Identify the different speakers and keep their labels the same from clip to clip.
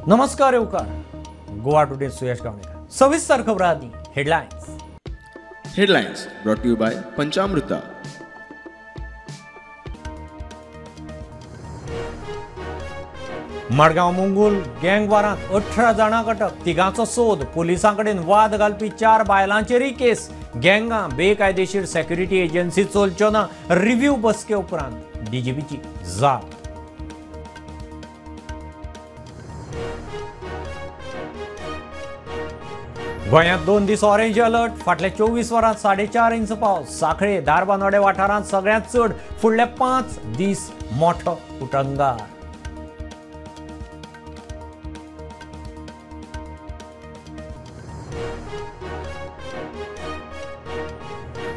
Speaker 1: नमस्कार येवकार गोवा टुडे सुयश गावणेकर. सविस्तर खबर आदी headlines.
Speaker 2: Headlines brought to you by Panchamruta.
Speaker 1: Madgaon Mungul गँगवारांत 18 जाणांक अटक, तिगांचो सोद, पुलिसां कडेन वाद घालपी 4 बायलांचेरय केस. गँगां बेकायदेशीर सेक्युरिटी एजन्सी चलच्यो ना, रिव्ह्यू बसके उपरांत डीजीपीची जाप. गोंयांत 2 दीस ऑरेंज अलर्ट. फाटल्या 24 वरांत 4.5 इंच पावस. सांखळे धारबांदोडे वाठारांत सगळ्यांत चड. फुडले 5 दीस मोठो उटंगार.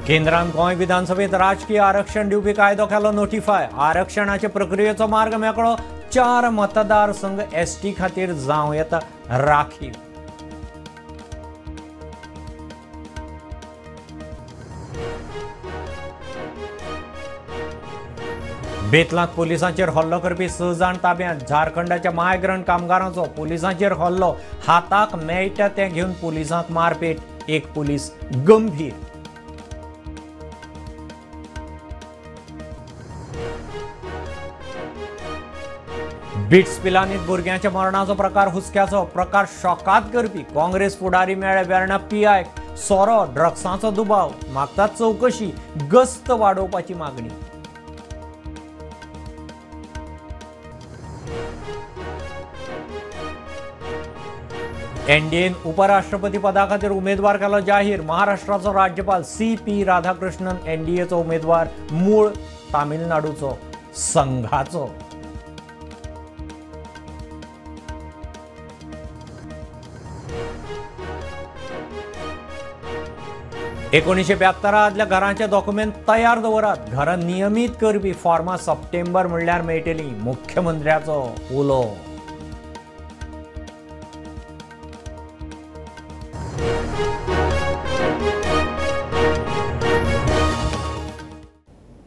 Speaker 1: केंद्रान गोंय विधानसभेत राजकीय आरक्षण दिवपी कायदो केलो नोटिफाय. आरक्षणाचे प्रक्रियेचो मार्ग मेकळो. 4 मतदारसंघ एसटी खातीर जावं येता राखीव. बेतलांत पुलिसांचेर हल्लो करपी 6 जाण ताब्यांत. झारखंडाच्या मायग्रंट कामगारांचो पुलिसांचेर हल्लो. हाताक मेळटा तें घेवन पुलिसांक मारपेट. 1 पुलीस गंभीर. बिट्स पिलानीत भुरग्यांच्या मरणाचो प्रकार हुसक्याचो. प्रकार शॉकात करपी. काँग्रेस फुडारी मेळ्ळे वेर्णा पीआयक. सोरो ड्रग्सांचो दुबाव. मागतात चवकशी. गस्त वाडोवपाची मागणी. एनडीएन उपराष्ट्रपती पदा खातीर उमेदवार केलो जाहीर. महाराष्ट्राचो राज्यपाल सीपी राधाकृष्णन एनडीएचो उमेदवार. मूळ तामिळनाडूचो संघाचो. एकोणीशे 72 घरांचे डॉक्युमेंट तयार दवरात. घरां नियमीत करपी फॉर्मां सप्टेंबर म्हणल्यार मेळटली. मुख्यमंत्र्याचो उलो.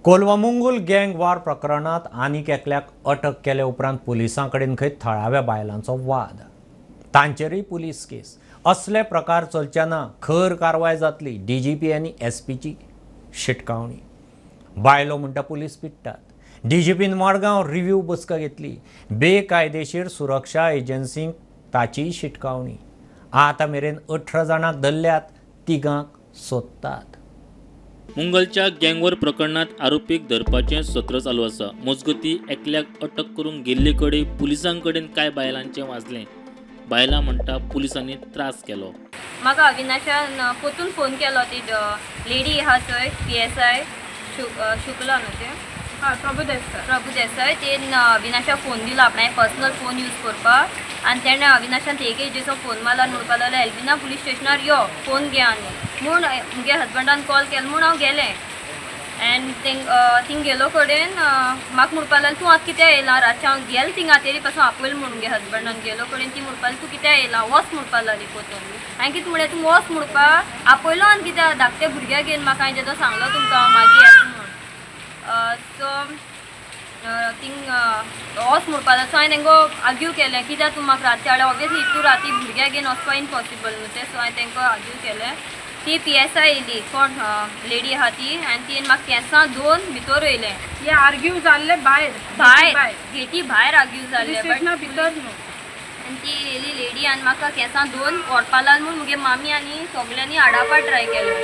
Speaker 1: कोलवा मुंगूल गँग वार प्रकरणांत आनीक एकल्याक अटक केले उपरांत पुलिसां कडेन खंय थळाव्या बायलांचो वाद. तांचेरय पुलीस केस. असले प्रकार चलचे ना, खर कारवाय जातली. डीजीपी आनी एसपीची शिटकावणी. बायलो म्हणटा पुलीस पिडटात. डीजीपीन मडगांव रिव्ह्यू बसका घेतली. बेकायदेशीर सुरक्षा एजन्सींक ताचीय शिटकावणी. आतां मेरेन 18 जाणांक धरल्यात, तिगांक सोदतात.
Speaker 3: मुंगलच्या गँगवॉर प्रकरणात आरोपीक धरपाचें सत्र चालू आसा. मजगती एकल्याक अटक करूंक गेल्ले कडेन पुलिसां कडेन कांय बायलांचें वाजलें. बायलां म्हणटा पुलिसांनी त्रास केलो.
Speaker 4: म्हाका अविनाशान परतून फोन केलो. ती लेडी आहा चोय पीएसआय शुक्ला न्हू तें, हय प्रभुदेसाय. तेन अविनाशाक फोन दिलो आपणाय पर्सनल फोन यूज करपाक. आनी तेणें अविनाशान एक एजीचो फोन मारला म्हणपाक लागलो एल्बिना पुलीस स्टेशनार यो फोन घे. आनी म्हूण मुगे हजबंडान कॉल केलो म्हूण हांव गेलें. एंड थिंग गेलो कडेन म्हाका म्हणपाक लागलें तूं आतां कित्याक येयला रातचें. हांव गेलें थिंगा तेरी पासून आपयलें म्हूण मुगे हजबंडान. गेलो कडेन ती म्हणपाक लागली तूं कित्याक येयला वच म्हणपाक लागली परतून. हांवें कितें म्हणलें तूं वच म्हणपाक आपयलो आनी कित्याक धाकटे भुरग्याक घेवन म्हाका. हांवें जेदो सांगलो तुमकां मागीर येता म्हूण. सो थिंग वच म्हणपाक लागलो. सो हांवें तेंको आर्ग्यू केलें कित्याक तूं म्हाका रातचें हाडलें. ऑब्वियसली इतू राती भुरग्याक घेवन वचपाक इम्पॉसिबल न्हू तें. सो हांवें तेंकां आर्ग्यू केलें. ती पीएसआय येयली कोण लेडी आहा ती. आनी तिणें म्हाका केंसां 2 भितर येयलें.
Speaker 5: हे आर्ग्यू जाल्ले भायर
Speaker 4: भायर गेटी भायर आर्ग्यू जाल्ले
Speaker 5: भितर न्हू.
Speaker 4: आनी ती येयली लेडी आनी म्हाका केंसां 2 ओडपा लागली म्हूण मुगे मामी आनी सगल्यांनी आडावपा ट्राय केलो.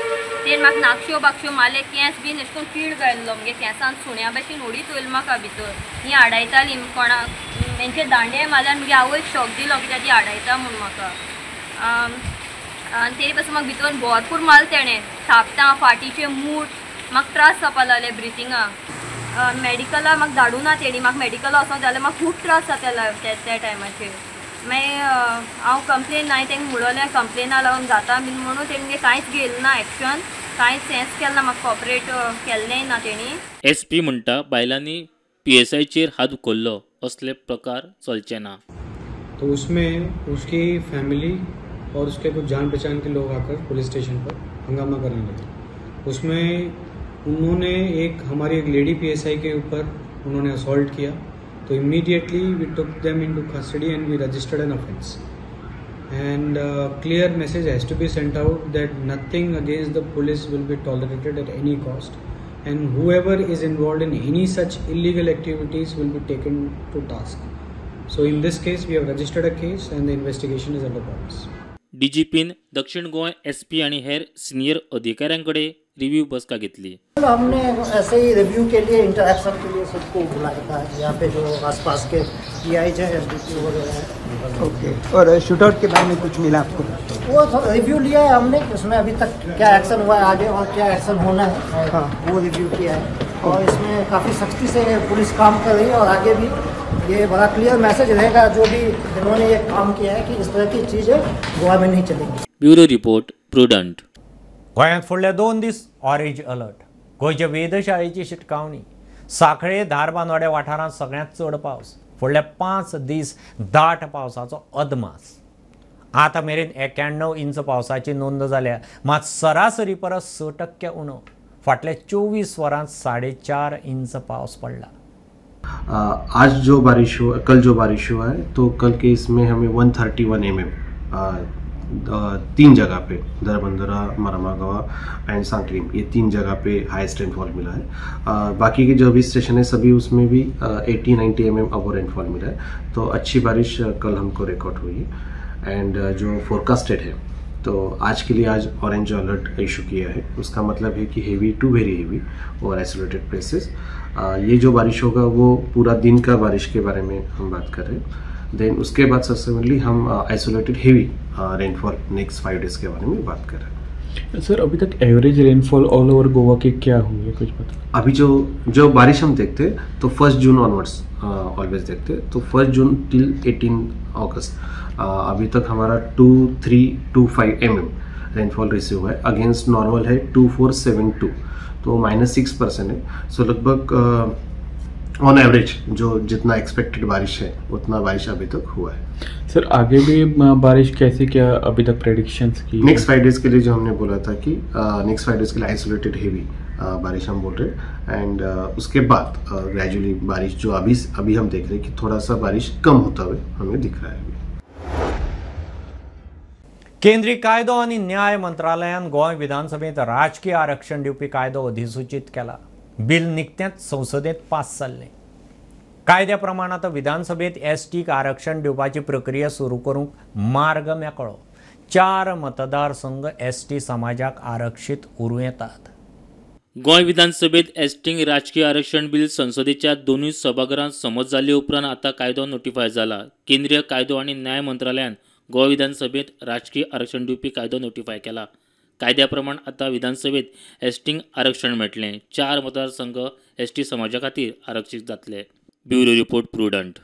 Speaker 4: तेणें म्हाका नाकश्यो बाकश्यो मारले. केंस बीन अशें करून पीळ घायल्लो मुगे केंसान सुण्या भशेन ओडीत वयलो म्हाका भितर. ही आडायताली कोणाक तेंचे दांडे मारले आनी मुगे आवयक शॉक दिलो कित्याक ती आडायता म्हूण म्हाका. आनी तेरी पासून म्हाका भितर भरपूर मारलें तेणें. थापटां फाटीचे मूठ. म्हाका त्रास जावपा लागले ब्रिथिंगाक. मेडिकला म्हाका धाडूं ना तेणी. म्हाका मेडिकला वचोंक जाल्यार म्हाका खूब त्रास जाताले त्या टायमाचेर. मागीर हांव कंप्लेन हांवें तांकां म्हणलें कंप्लेना लागून जाता बीन म्हणून. तेणी कांयच घेतलें ना एक्शन, कांयच हेंच केलें ना म्हाका कॉपरेट केल्लेंय ना तेणी.
Speaker 3: एस पी म्हणटा बायलांनी पीएसआयचेर हात उखल्लो, असले प्रकार चलचे ना.
Speaker 6: तो उसमें उसकी फैमिली और उसके कुछ जान पहचान के लोग आकर पुलिस स्टेशन पर हंगामा करने लगे। उसमें उन्होंने एक हमारी एक लेडी पीएसआई के ऊपर उन्होंने असॉल्ट किया, तो immediately we took them into custody and we registered an offence. And clear message has to be sent out that nothing against the police will be tolerated at any cost, and whoever is involved in any such illegal activities will be taken to task. So in this case we have registered a case and the investigation is under progress.
Speaker 3: DIGIPIN दक्षिण Goa SP आनी हेर senior अधिकाऱ्यांकडे review बसका घेतली.
Speaker 7: हमने ऐसे ही review K लिए, interaction K लिए सबको बुलाया था. यहाँ पे जो आसपास के पीआई हैं, एसडीपी वगैरह हैं.
Speaker 8: ओके, और शूटआउट के बारे में कुछ मिला आपको?
Speaker 7: वो रिव्यू लिया है हमने, उसमें अभी तक क्या एक्शन हुआ है आगे और क्या एक्शन होना है, हाँ, वो रिव्यू किया है. और इसमें काफ़ी सख्ती से पुलिस काम कर रही है और आगे भी ये बड़ा क्लियर मैसेज रहेगा जो भी जिन्होंने ये काम किया है कि इस तरह की चीज़ें गोवा में नहीं चलेंगी.
Speaker 3: Bureau report, Prudent.
Speaker 1: गोंयांत फुडले 2 दीस ऑरेंज अलर्ट. गोंयचे वेधशाळेची शिटकावणी. सांखळे धारबांदोड्या वाठारांत सगळ्यांत चड पावस. फुडले 5 दीस दाट पावसाचो अदमास. आतां मेरेन 91 इंच पावसाची नोंद जाल्या, मात सरासरी परस 6% उणो. फाटल्या 24 वरांत 4.5 इंच पावस पडला.
Speaker 9: आज जो बारिश हुआ, कल जो बारिश हुआ है, तो कल के इसमें हमें 131 mm 3 जगह पे, धरबंदरा, मरमागवा एंड सांकलीम, ये 3 जगह पे हाईएस्ट रेनफॉल मिला है. बाकी के जो भी स्टेशन है सभी उसमें भी 80-90 mm अबो रेनफॉल मिला है. तो अच्छी बारिश कल हमको रिकॉर्ड हुई है. एंड जो फोरकास्टेड है, तो आज के लिए आज ऑरेंज अलर्ट इशू किया है. उसका मतलब है कि हेवी टू वेरी हेवी और आइसोलेटेड प्लेसेस. ये जो बारिश होगा वो पूरा दिन का बारिश के बारे में हम बात कर रहे हैं. Then उसके बाद सबसेक्वेंटली हम isolated heavy rainfall next 5 days के बारे में बात कर रहे हैं.
Speaker 10: सर, अभी तक average rainfall all over Goa के क्या हुई है, कुछ पता?
Speaker 9: अभी जो बारिश हम देखते हैं तो 1 जून ऑनवर्ड्स ऑलवेज देखते हैं, तो 1 जून टिल 18 अगस्त अभी तक हमारा 2325 mm रेनफॉल रिसीव हुआ है. अगेंस्ट नॉर्मल है 2472, तो -6% है. सो लगभग ऑन एवरेज जो जितना एक्सपेक्टेड बारिश है उतना बारिश अभी तक हुआ है.
Speaker 10: सर, आगे भी बारिश कैसे, क्या अभी तक प्रेडिक्शंस की?
Speaker 9: नेक्स्ट 5 डेज के लिए जो हमने बोला था कि नेक्स्ट 5 डेज के लिए आइसोलेटेड हेवी बारिश हम बोल रहे हैं. एंड उसके बाद ग्रेजुअली बारिश जो अभी अभी हम देख रहे हैं कि थोड़ा सा बारिश कम होता हुआ हमें दिख रहा है.
Speaker 1: केंद्रीय कायदो आनी न्याय मंत्रालयान गोंय विधानसभेंत राजकीय आरक्षण दिवपी कायदो अधिसूचित केला. बिल निकतेंच संसदेंत पास जाल्लें. कायद्या प्रमाण आतां विधानसभेंत एसटीक आरक्षण दिवपाची प्रक्रिया सुरू करूंक मार्ग मेकळो. 4 मतदारसंघ एसटी समाजाक आरक्षीत उरूं येतात.
Speaker 3: गोंय विधानसभेत एसटींक राजकीय आरक्षण बिल संसदेच्या दोनूय सभाघरांत समज जाले उपरांत आतां कायदो नोटिफाय जाला. केंद्रीय कायदो आनी न्याय मंत्रालयान गोंय विधानसभेत राजकीय आरक्षण दिवपी कायदो नोटिफाय केला. कायद्या प्रमाण आतां विधानसभेत एसटींक आरक्षण मेळटलें. 4 मतदारसंघ एसटी समाजा खातीर आरक्षीत जातले. Bureau report, Prudent.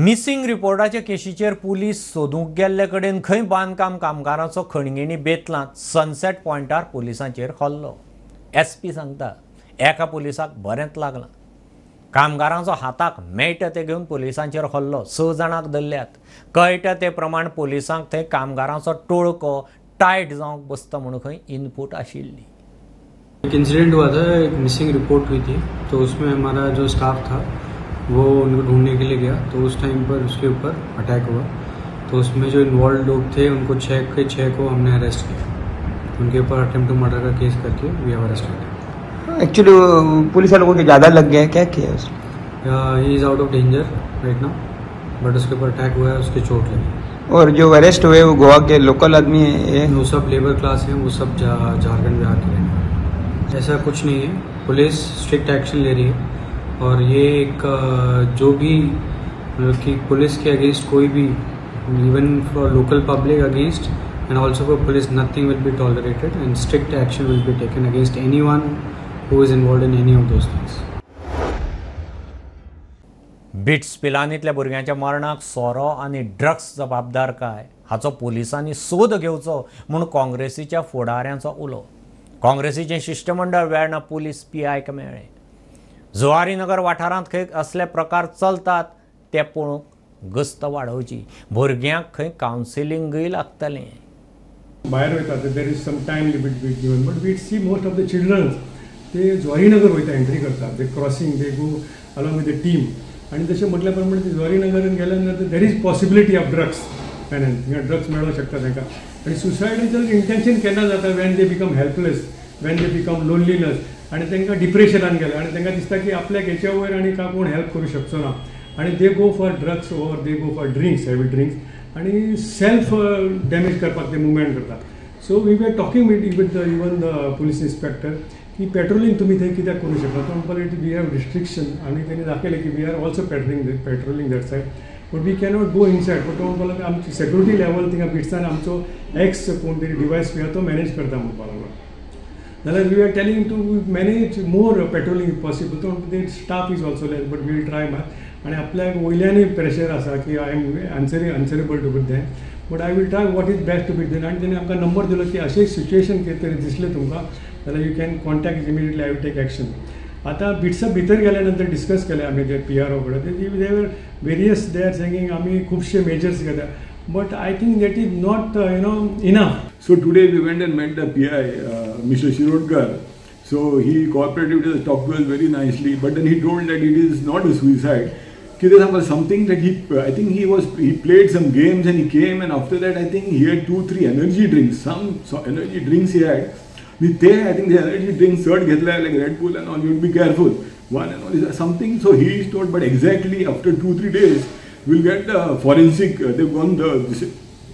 Speaker 1: Missing रिपोर्टाचे केशीचेर पुलीस सोदूंक गेल्ले कडेन खंय बांदकाम कामगारांचो खणगिणी बेतलांत सनसेट पॉयंटार पुलिसांचेर हल्लो. एसपी सांगता एका पुलिसाक बरेंच लागलां. कामगारांचो हाताक मेळटा ते घेवन पुलिसांचेर हल्लो. 6 जाणांक धरल्यात. कळटा ते प्रमाण पुलिसांक थंय कामगारांचो टोळको टायट जावंक बसता म्हणून खंय इनपूट आशिल्ली.
Speaker 6: एक इंसिडेंट हुआ था, एक मिसिंग रिपोर्ट हुई थी, तो उसमें हमारा जो स्टाफ था वो उनको ढूंढने के लिए गया, तो उस टाइम पर उसके ऊपर अटैक हुआ. तो उसमें जो इन्वॉल्व लोग थे उनको 6 के 6 को हमने अरेस्ट किया. उनके ऊपर अटेम्प्ट टू मर्डर का केस करके we have arrested.
Speaker 8: Actually police वालों को ज़्यादा लग गया, क्या किया उसने?
Speaker 6: He is out of danger right now, but उसके ऊपर अटैक हुआ है, उसकी चोट लगी.
Speaker 8: और जो अरेस्ट हुए वो गोवा के लोकल आदमी है?
Speaker 6: वो सब लेबर क्लास हैं, वो सब झारखंड बिहार के रहने वाले. ऐसा कुछ नहीं है, पुलिस स्ट्रिक्ट एक्शन ले रही है. और ये एक जो भी मतलब कि पुलिस के अगेंस्ट कोई भी, even for local public against and also for police, nothing will be tolerated and strict action will be taken against anyone who is involved in any of those things.
Speaker 1: BITS पिलानींतल्या भुरग्यांच्या मरणाक सोरो आनी drugs जबाबदार काय हाचो पुलिसांनी सोद घेवचो म्हूण काँग्रेसीच्या फुडाऱ्यांचो उलो. काँग्रेसीचें शिश्टमंडळ वेर्णा पुलीस पीआयक मेळ्ळें. जुवारीनगर वाठारांत खंय असले प्रकार चलतात ते पळोवंक गस्त वाडोवची. भुरग्यांक खंय कावन्सिलिंगूय लागतलें.
Speaker 11: भायर वयता there is some time limit be given, but we see most of the childrens ते जुवारीनगर वयता, एंट्री करतात, they crossing, they go along with the team आनी जशें म्हटल्या प्रमाणे ती जुवारी नगरान गेल्या नंतर there is possibility of drugs finance, थिंगा ड्रग्स मेळोंक शकता तांकां. आनी सुसायडाचें इंटेन्शन केन्ना जाता, when they become helpless, when they become loneliness आनी तांकां डिप्रेशनान गेले आनी तांकां दिसता की आपल्याक हेच्या वयर आनी काय कोण हेल्प करूं शकचो ना आनी they go for drugs or they go for drinks, heavy drinks आनी सेल्फ डॅमेज करपाक ते मुवमेंट करतात. So we were talking with even the police inspector की पेट्रोलिंग तुमी थंय कित्याक करूं शकता. तो म्हणपाक लागलो we have restriction आनी तेणी दाखयलें की we are also patrolling that side but we cannot go inside. But तो म्हणपाक लागलो आमची सेक्युरिटी लेवल थिंगा बिट्सान आमचो एक्स कोण तरी डिवायस पी तो मॅनेज करता म्हणपाक लागलो. जाल्यार we are telling to manage more patrolling if possible. तो म्हणटा staff is also less but we will try मात. आनी आपल्याक वयल्यानूय प्रेशर आसा की I am answerable to with them but I will try what is best to be done. आनी तेणी आमकां नंबर दिलो की अशें सिच्युएशन कितें तरी दिसलें तुमकां जाल्यार you can contact immediately, I will take action. आतां बिट्सा भितर गेल्या नंतर डिस्कस केलें आमी ते पी आर ओ कडेन, they were various they are saying आमी खुबशे मेजर्स घेता but I think that is not you know enough.
Speaker 12: So today we went and met the PI Mr. Shirodkar. So he cooperated with us, talked to us very nicely, but then he told that it is not a suicide. There was something that he, I think he played some games and he came, and after that I think he had 2-3 energy drinks, some energy drinks he had. I think the energy drinks third घेतला like Red Bull and all, you would be careful. One and all is something. So he is told, but exactly after 2-3 days we'll get the forensic. They've gone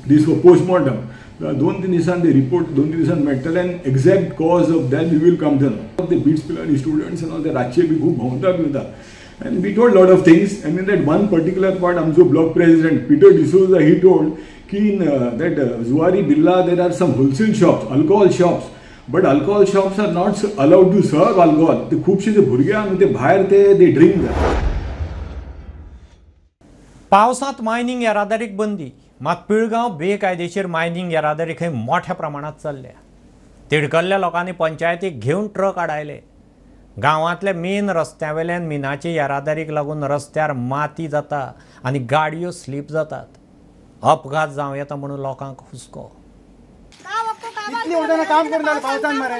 Speaker 12: this for postmortem. 2-3 दिसान they report, 2-3 दिसान मेळटले and exact cause of death we will come to know. The BITS Pilani students and all the रातचे बी खूब भोंवता बिवता. And we told lot of things, and in that one particular part, आमचो block president Peter D'Souza, he told ki in that Zuari Birla there are some wholesale shops, alcohol shops, but alcohol shops are not allowed to serve alcohol. ते खुबशे जे भुरगे आहा न्हू ते भायर ते they drink.
Speaker 1: पावसांत मायनिंग येरादारीक बंदी, मात पिळगांव बेकायदेशीर मायनिंग येरादारी खंय मोठ्या प्रमाणात चल्ल्या. तिडकल्ल्या लोकांनी पंचायतीक घेवन ट्रक आडायले. गांवांतल्या मेन रस्त्या वेल्यान मिनाची येरादारीक लागून रस्त्यार माती जाता आनी गाडयो स्लीप जातात. अपघात जावं येता म्हणून लोकांक हुस्को.
Speaker 7: काम करून पावसान मरे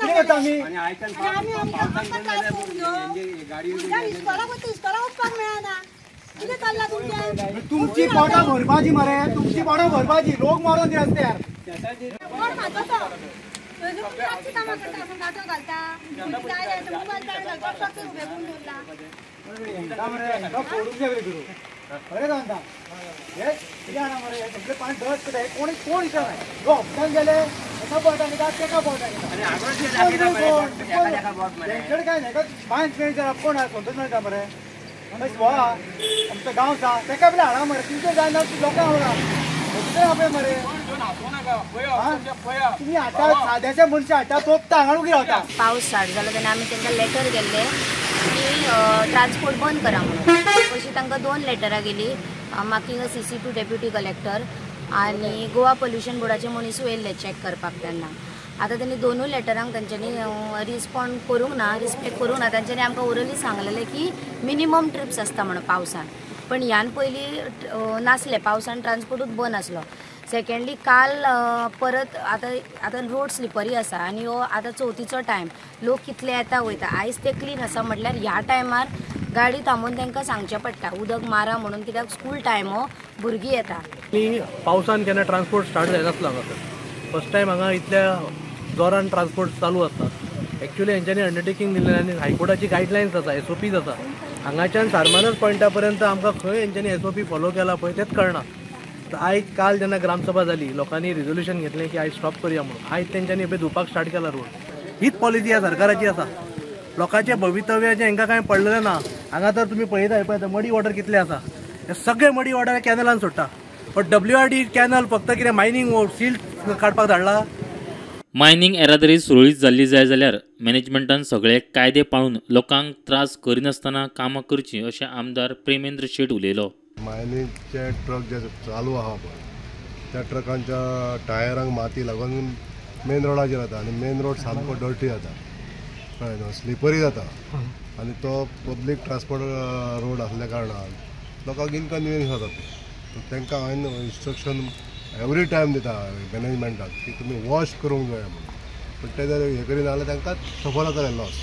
Speaker 7: कितें करता आमी? तुमची पोटां भरपाची मरे, तुमची पोटां भरपाची, लोक मरोन ती रस्त्यार. बरें सांगता हे कितें जाणा मरे, सगळे पाणी डस्ट करता, कोण कोण विचारना. हॉस्पिटल गेले एका बोटान येता तेका बोटान येता, तेंच्याकडे काय न्हय, मायन्स मॅनेजर कोण आसा संतोष मेळटा मरे, हो आमचो गांव आसा तेका पयलीं हाडा मरे, तुमचें जायना लोकांक हाडा आपय मरे. तुमी हाडटा साद्याचे मनशां हाडटा तोपता हांगा उगी रावता.
Speaker 4: पावस स्टार्ट जालो तेन्ना आमी तांकां लेटर गेल्ले की ट्रान्सपोर्ट बंद करा म्हणून. अशी तांकां 2 लेटरां गेली, marking a CC to deputy collector आनी गोवा पोल्युशन बोर्डाचे मनीसूय येयल्ले चॅक करपाक तेन्ना. आतां तेणी दोनूय लेटरांक तांच्यांनी रिस्पोंड करूंक ना, रिस्पेक्ट करूंक ना. तांच्यांनी आमकां ओरली सांगलेलें की मिनिमम ट्रिप्स आसता म्हणून पावसान, पण ह्यान पयलीं नासलें, पावसान ट्रान्सपोर्टूच बंद आसलो. सेकेंडली काल परत आतां आतां रोड स्लिपरी आसा आनी हो आतां चवथीचो टायम, लोक कितले येता वयता. आयज ते क्लीन आसा म्हटल्यार ह्या टायमार गाडी थांबोवन तांकां सांगचें पडटा उदक मारा म्हणून, कित्याक स्कूल टायम हो, भुरगीं येता.
Speaker 13: आनी पावसान केन्ना ट्रान्सपोर्ट स्टार्ट जायनासलो हांगासर, फर्स्ट टायम हांगा इतल्या जोरान ट्रान्सपोर्ट चालू आसता. एक्चुअली हेंच्यांनी अंडरटेकींग दिल्लें आनी हायकोर्टाची गायडलायन्स आसा, SOPs आसा. हांगाच्यान सारमानस पॉयंटा पर्यंत आमकां खंय हेंच्यांनी SOP follow केला पळय तेंच कळना. आयज काल जेन्ना ग्रामसभा जाली लोकांनी रिजोल्युशन घेतलें की आयज स्टॉप करुया म्हणून, आयज तेंच्यांनी पळय धुवपाक स्टार्ट केला रोड. हीच पॉलिसी ह्या सरकाराची आसा, लोकांचें भवितव्याचें हेंकां कांय पडलेलें ना. हांगा तर तुमी पळयता पळयता मडी वॉटर कितलें आसा, हे सगळे मडी वॉटर कॅनलान सोडटा, बट WRD canal फक्त कितें मायनींग सील्ट काडपाक धाडला.
Speaker 3: मायनींग येरादारी सुरळीत जाल्ली जाय जाल्यार मॅनेजमेंटान सगळे कायदे पाळून लोकांक त्रास करिनासतना कामां करचीं अशें आमदार प्रेमेंद्र शेट उलयलो.
Speaker 14: मायनींगचे ट्रक जे चालू आहा पळय त्या ट्रकांच्या टायरांक माती लागून मेन रोडाचेर जाता आनी मेन रोड सामको डर्टी जाता, कळ्ळें न्हू, स्लिपरी जाता आनी तो पब्लीक ट्रान्सपोर्ट रोड आसल्या कारणान लोकांक इनकन्विनियन्स जाता. तांकां हांवें इन्स्ट्रक्शन एवरी टायम दिता मॅनेजमेंटाक की तुमी वॉश करूंक जाय म्हणून, पण ते जर हें करिना जाल्यार तांकां सफर जातलें लॉस.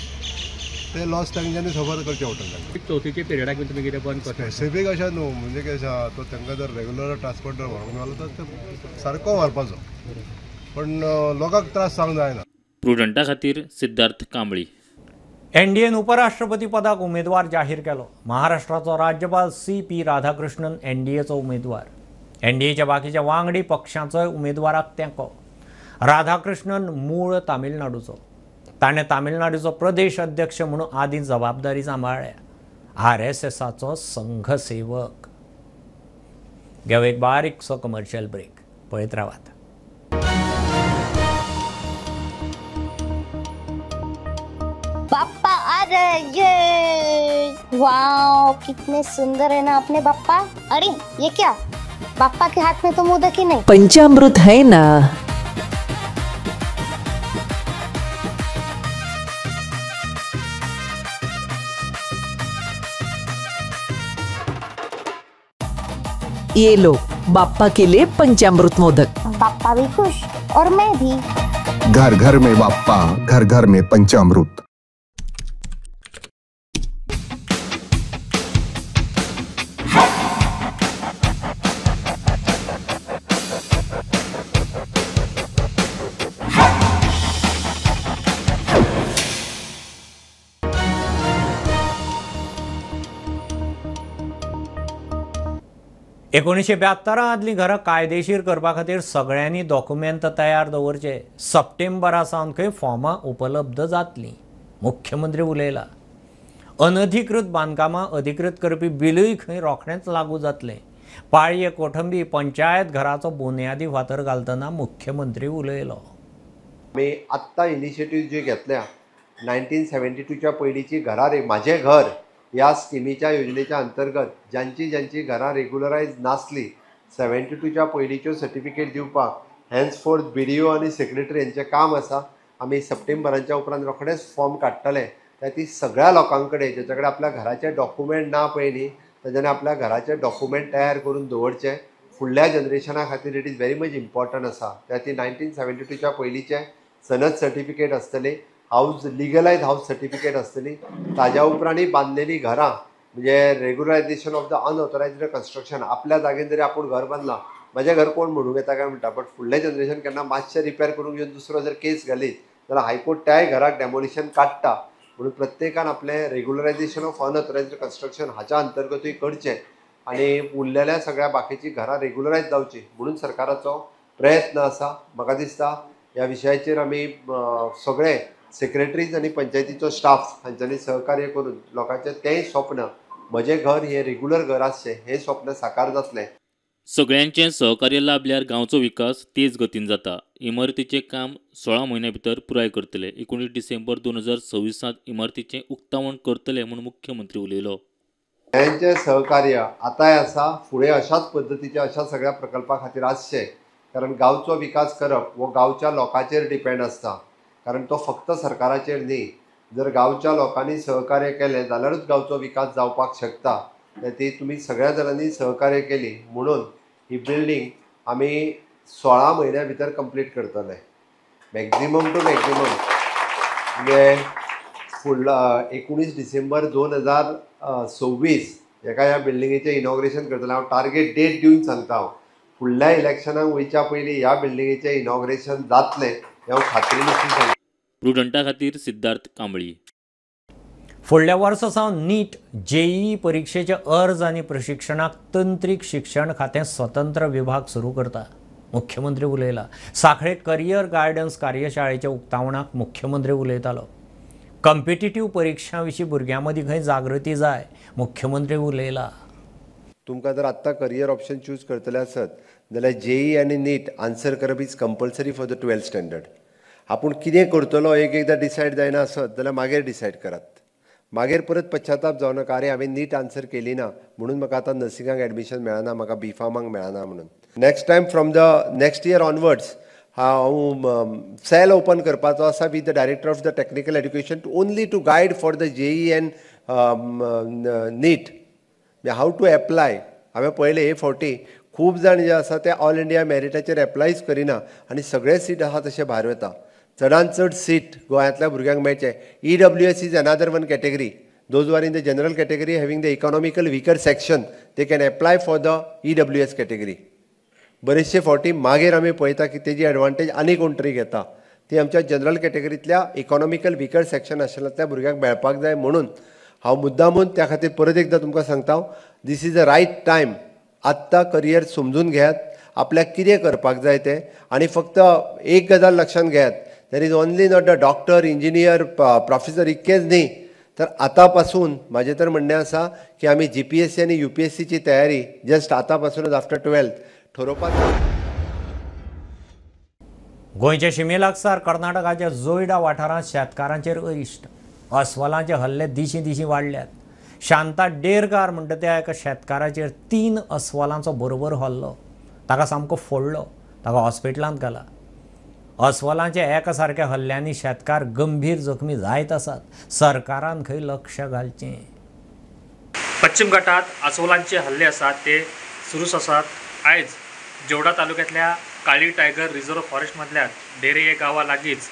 Speaker 14: ते लॉस तांच्यांनी सफर करचें पडटलें.
Speaker 15: चवथीचे पिरियडाक तुमी कितें बंद करता
Speaker 14: स्पेसिफीक अशें न्हू, म्हणजे कशें आहा तो तांकां जर रेगुलर ट्रान्सपोर्ट जर व्हरूंक जालो तर ते सारको व्हरपाचो, पण लोकांक त्रास जावंक जायना.
Speaker 3: प्रुडंटा खातीर सिद्धार्थ कांबळी.
Speaker 1: एनडीएन उपराष्ट्रपती पदाक उमेदवार जाहीर केलो. महाराष्ट्राचो राज्यपाल CP Radhakrishnan एनडीएचो उमेदवार. एनडीएच्या बाकीच्या वांगडी पक्षांचोय उमेदवाराक तेंको. राधाकृष्णन मूळ तामिळनाडूचो. ताणें तामिळनाडूचो प्रदेश अध्यक्ष म्हणून आदीं जबाबदारी सांबाळ्ळ्या. RSSाचो संघसेवक. घेव एक बारीकसो कमर्शियल ब्रेक. पळयत रावात.
Speaker 16: बाप्पा आ रहे, ये वाओ कितने सुंदर है ना अपने बाप्पा. अरे ये क्या, बाप्पा के हाथ में तो मोदक ही नहीं.
Speaker 17: पंचामृत है ना. ये लो बाप्पा के लिए पंचामृत मोदक.
Speaker 16: बाप्पा भी खुश और मैं भी.
Speaker 18: घर घर में बाप्पा, घर घर में पंचामृत.
Speaker 1: एकोणीशे 72 आदलीं घरां कायदेशीर करपा खातीर सगळ्यांनी डॉक्युमेंट तयार दवरचे. सप्टेंबरा सावन खंय फॉर्मां उपलब्ध जातलीं, मुख्यमंत्री उलयला. अनधिकृत बांदकामां अधिकृत करपी बिलूय खंय रोखडेंच लागू जातलें. पाळये कोठंबी पंचायत घराचो बुन्यादी फातर घालतना मुख्यमंत्री उलयलो.
Speaker 19: आमी आत्तां इनिशिएटीव जी घेतल्या 1972च्या पयलींची घरां रे म्हाजें घर ह्या स्किमीच्या योजनेच्या अंतर्गत ज्यांची ज्यांची घरां रेगुलरायज नासली 72च्या पयलींच्यो सर्टिफिकेट दिवपाक हेन्सफोर्थ BDO आनी सेक्रेटरी हेंचें काम आसा. आमी सप्टेंबराच्या उपरांत रोखडेच फॉर्म काडटले. त्या ती सगळ्या लोकां कडेन जेच्या कडेन आपल्या घराचे डॉक्युमेंट ना पळय न्ही तेज्यानी आपल्या घराचे डॉक्युमेंट तयार करून दवरचे. फुडल्या जनरेशना खातीर it is very much important आसा. त्या ती 1972च्या पयलींचे सनद सर्टिफिकेट आसतली, हावज लिगलायज हावज सर्टिफिकेट आसतली. ताज्या उपरांतय बांदलेली घरां म्हणजे regularisation of the unauthorised construction. आपल्या जागेन जरी आपूण घर बांदलां, म्हाजें घर कोण म्हणूंक येता काय म्हणटा, बट फुडलें जनरेशन केन्ना मातशें रिपेर करूंक घेवन दुसरो जर केस घालीत जाल्यार हायकोर्ट त्याय घराक डेमोलिशन काडटा. म्हणून प्रत्येकान आपलें रेगुलरायजेशन ऑफ अनऑथरायज्ड कन्स्ट्रक्शन हाच्या अंतर्गतूय करचें आनी उरलेल्या सगळ्या बाकीचीं घरां रेगुलरायज जावचीं म्हणून सरकाराचो प्रयत्न आसा. म्हाका दिसता ह्या विशयाचेर आमी सगळे सेक्रेटरीज आनी पंचायतीचो स्टाफ हांच्यांनी सहकार्य करून लोकांचें तेंय स्वप्न म्हजें घर हें रेगुलर घर आसचें हें स्वप्न साकार जातलें.
Speaker 3: सगळ्यांचें सहकार्य लाभल्यार गांवचो विकास तेज गतीन जाता. इमारतीचें काम 16 म्हयन्या भितर पुराय करतले. 19 डिसेंबर 2026 इमारतीचें उक्तावण करतले म्हूण मुख्यमंत्री उलयलो.
Speaker 19: सगळ्यांचें सहकार्य आतांय आसा, फुडें अशाच पद्दतीच्या अशा सगळ्या प्रकल्पा खातीर आसचें, कारण गांवचो विकास करप हो गांवच्या लोकांचेर डिपेंड आसता, कारण तो फक्त सरकाराचेर न्ही. जर गांवच्या लोकांनी सहकार्य केलें जाल्यारूच गांवचो विकास जावपाक शकता. ती तुमी सगळ्या जाणांनी सहकार्य केली म्हणून ही बिल्डींग आमी 16 म्हयन्या भितर कंप्लीट करतले, मॅक्झिमम टू मॅक्झिमम. म्हणजे फुडला 19 डिसेंबर 2026 हेका ह्या बिल्डिंगेचें इनॉग्रेशन करतलें. हांव टार्गेट डेट दिवन सांगता, हांव फुडल्या इलेक्शनाक वयच्या पयलीं ह्या बिल्डिंगेचें इनॉग्रेशन जातलें हें हांव खात्रीन सांगता.
Speaker 3: प्रुडंटा खातीर सिद्धार्थ कांबळी.
Speaker 1: फुडल्या वर्सा सावन नीट जेईई परिक्षेचे अर्ज आनी प्रशिक्षणाक तंत्रीक शिक्षण खातें स्वतंत्र विभाग सुरू करता, मुख्यमंत्री उलयला. साखळे करियर गायडन्स कार्यशाळेच्या उक्तावणाक मुख्यमंत्री उलयतालो. कॉम्पिटिटीव परिक्षां विशीं भुरग्यां मदीं खंय जागृती जाय, मुख्यमंत्री उलयला.
Speaker 19: तुमकां जर आत्तां करियर ऑप्शन चूज करतले आसत जाल्यार जेई आनी नीट आन्सर करप is compulsory for the 12th standard. आपूण कितें करतलो एक एकदां डिसायड जायना आसत जाल्यार मागीर डिसायड करात, मागीर परत पश्चाताप जावं नाका, अरे हांवें नीट आन्सर केली ना म्हणून म्हाका आतां नर्सिंगाक एडमिशन मेळना, म्हाका बी फार्माक मेळना म्हणून. Next time from the next year onwards हांव सेल ओपन करपाचो आसा with the director of the technical education only to guide for the JEE and NEET how to apply. हांवें पळयलें हे फावटी खूब जाण जे आसा ते ऑल इंडिया मॅरिटाचेर एप्लायच करिना आनी सगळे सीट आसा तशे भायर वता. चडान चड सीट गोंयांतल्या भुरग्यांक मेळचें. EWS is another one category. Those who are in the general category having the economical weaker section, they can apply for the EWS category. बरेचशे फावटी मागीर आमी पळयता की तेजी एडवांटेज आनी कोण तरी घेता, ती आमच्या जनरल कॅटेगरींतल्या इकॉनॉमिकल विकर सेक्शन आशिल्ल्या भुरग्यांक मेळपाक जाय. म्हणून हांव मुद्दामून त्या खातीर परत एकदां तुमकां सांगता, this is the right time. आत्तां करियर समजून घेयात, आपल्याक कितें करपाक जाय तें. आनी फक्त एक गजाल लक्षांत घेयात, there is only not a doctor, engineer, professor इतकेंच न्ही, तर आतां पासून म्हाजें तर म्हणणें आसा की आमी GPSC आनी UPSCची तयारी जस्ट आतां पासूनच आफ्टर 12th ठरोवपाक.
Speaker 1: गोंयच्या शिमे लागसार कर्नाटकाच्या जोयडा वाठारांत शेतकारांचेर अरिश्ट. अस्वलांचे हल्ले दिशीं दिशीं वाडल्यात. शांता डेरकार म्हणटा त्या एका शेतकाराचेर 3 अस्वलांचो बरोबर हल्लो. ताका सामको फोडलो, ताका हॉस्पिटलांत घाला. अस्वलांच्या एका सारक्या हल्ल्यांनी शेतकार गंभीर जखमी जायत आसात. सरकारान खंय लक्ष घालचें.
Speaker 20: पश्चिम घाटात अस्वलांचे हल्ले आसात ते सुरूच आसात. आयज जेवडा तालुक्यांतल्या काळी टायगर रिझर्व फॉरेस्टमधल्या डेरे हे गांवा लागींच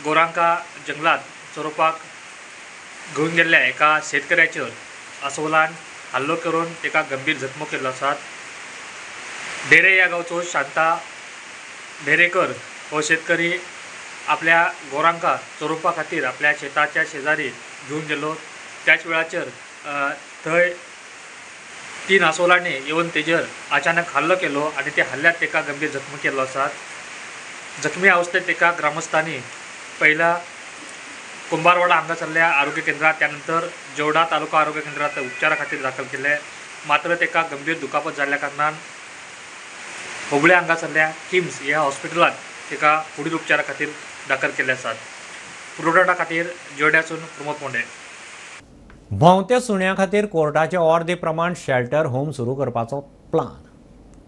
Speaker 20: गोरांका जंगलात चरोवपाक घेवन गेल्ल्या एका शेतकऱ्याचेर अस्वलान हल्लो करून ताका गंभीर जखमो केल्लो आसात. डेरे ह्या गांवचो शांता डेरेकर हो शेतकरी आपल्या गोरांका चरोवपा खातीर आपल्या शेताच्या शेजारी घेवन गेलो. त्याच वेळाचेर थंय 3 अस्वलांनी येवन तेजेर अचानक हल्लो केलो आनी त्या हल्ल्यात ताका गंभीर जखमी केल्लो आसात. जखमी अवस्थेत ताका ग्रामस्थांनी पहिला कुंभारवाडा हांगासरल्या आरोग्य केंद्रात, त्यानंतर जेवडा तालुका आरोग्य केंद्रात उपचारा खातीर दाखल केले. मात्र ताका गंभीर दुखापत जाल्ल्या कारणान हुबळे हांगासरल्या किम्स ह्या हॉस्पिटलांत ताका फुडील उपचारा खातीर दाखल केल्ले आसात. पुरवठा खातीर जोड्यासून प्रमोद मोंडे.
Speaker 1: भोंवत्या सुण्या खातीर कोर्टाचे ऑर्दे प्रमाण शेल्टर होम सुरू करपाचो प्लान.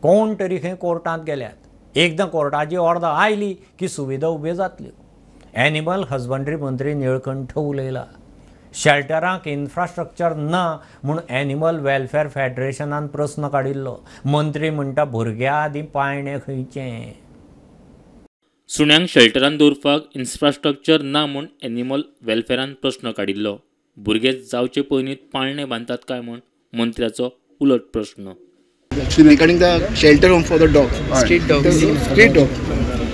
Speaker 1: कोण तरी खंय कोर्टांत गेल्यात. एकदां कोर्टाची ऑर्द आयली की सुविधा उब्यो जातल्यो. एनिमल हजबंड्री मंत्री निळकंठ उलयला. शेल्टरांक इन्फ्रास्ट्रक्चर ना म्हूण एनिमल वेलफेअर फेडरेशनान प्रस्न काडिल्लो. मंत्री म्हणटा भुरग्यां आदीं पाळणें खंयचें.
Speaker 3: सुण्यांक शेल्टरान दवरपाक इन्फ्रास्ट्रक्चर ना म्हूण एनिमल वेलफेअरान प्रस्न काडिल्लो. भुरगे जावचे पयलीं पाळणें बांदतात काय म्हूण मंत्र्याचो उलट प्रस्न.
Speaker 21: Regarding the shelter home for the dog, street dog, street dog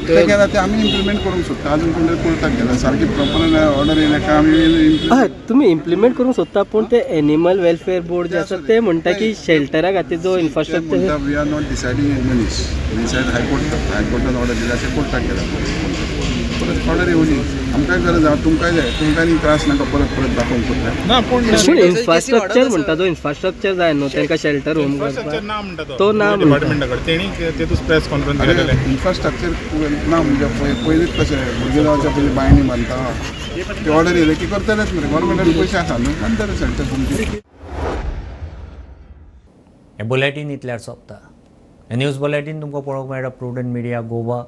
Speaker 22: ते केला ते आमी इम्प्लिमेंट करूंक सोदता. अजून कोण तरी कोर्टाक गेला सारकी प्रॉपर ऑर्डर येयल्या काय आमी
Speaker 23: हय तुमी इम्प्लिमेंट करूंक सोदता, पूण ते एनिमल वेलफेअर बोर्ड जे आसा ते म्हणटा की शेल्टरा खातीर जो infrastructure
Speaker 22: we are not deciding मनीस डिसायड हायकोर्ट करता. हायकोर्टान ऑर्डर दिल्या अशें कोर्टाक गेला, परत ऑर्डर येवनी. आमकांय गरज आसा, तुमकांय जाय, तुमकांय न्ही त्रास नाका परत परत दाखोवंक पडटा.
Speaker 23: ना पूण इन्फ्रास्ट्रक्चर म्हणटा तो इन्फ्रास्ट्रक्चर जाय न्हू तांकां शेल्टर होम करपाक, तो ना
Speaker 24: डिपार्टमेंटा कडेन तेणी तेतूच प्रेस कॉन्फरन्स केलेलें.
Speaker 22: इन्फ्रास्ट्रक्चर ना म्हणजे पयलींच कशें भुरगीं जावच्या पयलीं बांयणी बांदता, ती ऑर्डर येयले की करतलेच मरे. गव्हर्मेंटान पयशे आसा न्हू, बांदतले शेल्टर होम.
Speaker 1: हें बुलेटीन इतल्यार सोंपता. न्यूज बुलेटीन तुमकां पळोवंक मेळटा प्रुडंट मिडिया गोवा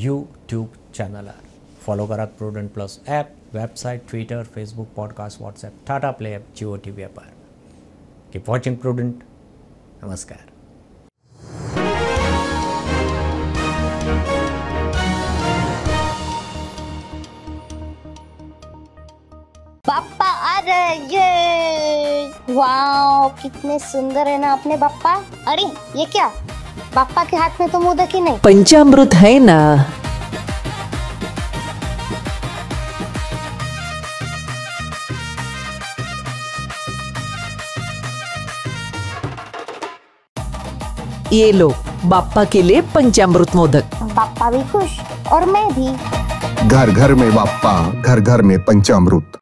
Speaker 1: यूट्यूब चॅनलार. फॉलो करात Prudent plus app, website, Twitter, Facebook, podcast, WhatsApp, Tata Play app, Jio TV ॲपार. Keep watching prudent. नमस्कार.
Speaker 16: बाप्पा अरे ये वाओ कितने सुंदर है ना अपने बाप्पा. अरे ये क्या, बाप्पा के हाथ में तो मोदक ही नहीं.
Speaker 17: पंचामृत है ना. ये लो बाप्पा के लिए पंचामृत मोदक.
Speaker 16: बाप्पा भी खुश और मैं भी.
Speaker 18: घर घर में बाप्पा, घर घर में पंचामृत.